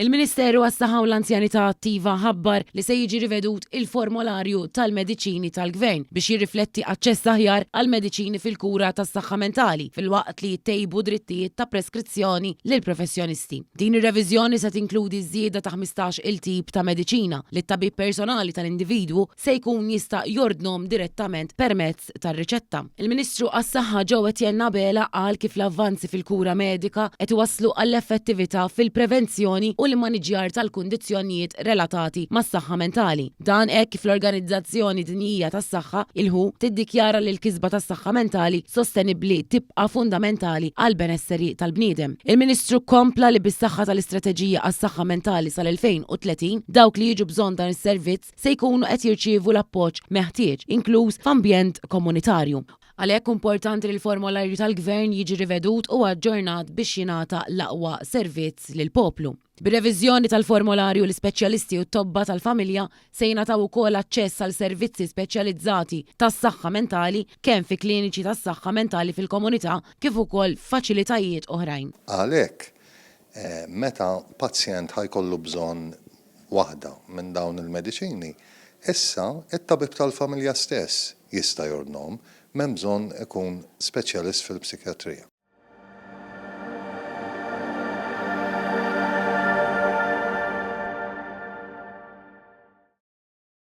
Il-Ministeru għas-Saħħa u l-Anzjanità Attiva ħabbar li se jiġi rivedut il-formolarju tal-mediċini tal-Gvern biex jirrifletti aċċess aħjar għall-mediċini fil-kura tas-saħħa mentali filwaqt li jittejbu drittijiet ta' preskrizzjoni lill-professjonisti. Din ir-reviżjoni se tinkludi żieda ta' 15 il tip ta' mediċina li t-tabib personali tal-individwu se jkun jista' jordnhom direttament permezz tar-riċetta. Il-Ministru għas-Saħħa Joe Etienne Abela qal kif l-avvanzi fil-kura medika qed iwasslu għall-effettività fil-prevenzjoni u l-immaniġġjar tal-kundizzjonijiet relatati mas-saħħa mentali. Dan hekk kif l-Organizzazzjoni Dinjija tas-Saħħa, il-WHO, tiddikjara li l-kisba tas-saħħa mentali sostenibbli tibqa' fundamentali għall-benesseri tal-bniedem. Il-Ministru kompla li bis-saħħa tal-Istrateġija għas-Saħħa Mentali sal-2030, dawk li jiġu bżonn dan is-servizz se jkunu qed jirċievu l-appoġġ meħtieġ, inkluż f'ambjent komunitarju. Għalhekk importanti li l-formolarju tal-Gvern jiġi rivedut u aġġornat biex jingħata l-aqwa servizz lill-poplu. Bir-reviżjoni tal-formolarju l-ispeċjalisti u t-tobba tal-familja se jingħataw ukoll aċċess għal servizzi speċjalizzati tas-saħħa mentali kemm fi kliniċi tas-saħħa mentali fil-komunità kif ukoll f'faċilitajiet oħrajn. Għalhekk, meta pazjent ħa jkollu bżonn waħda minn dawn il-mediċini, issa t-tabib tal-familja stess jista' jordnahom, m'hemm bżonn ikun speċjalist fil-psikjatrija.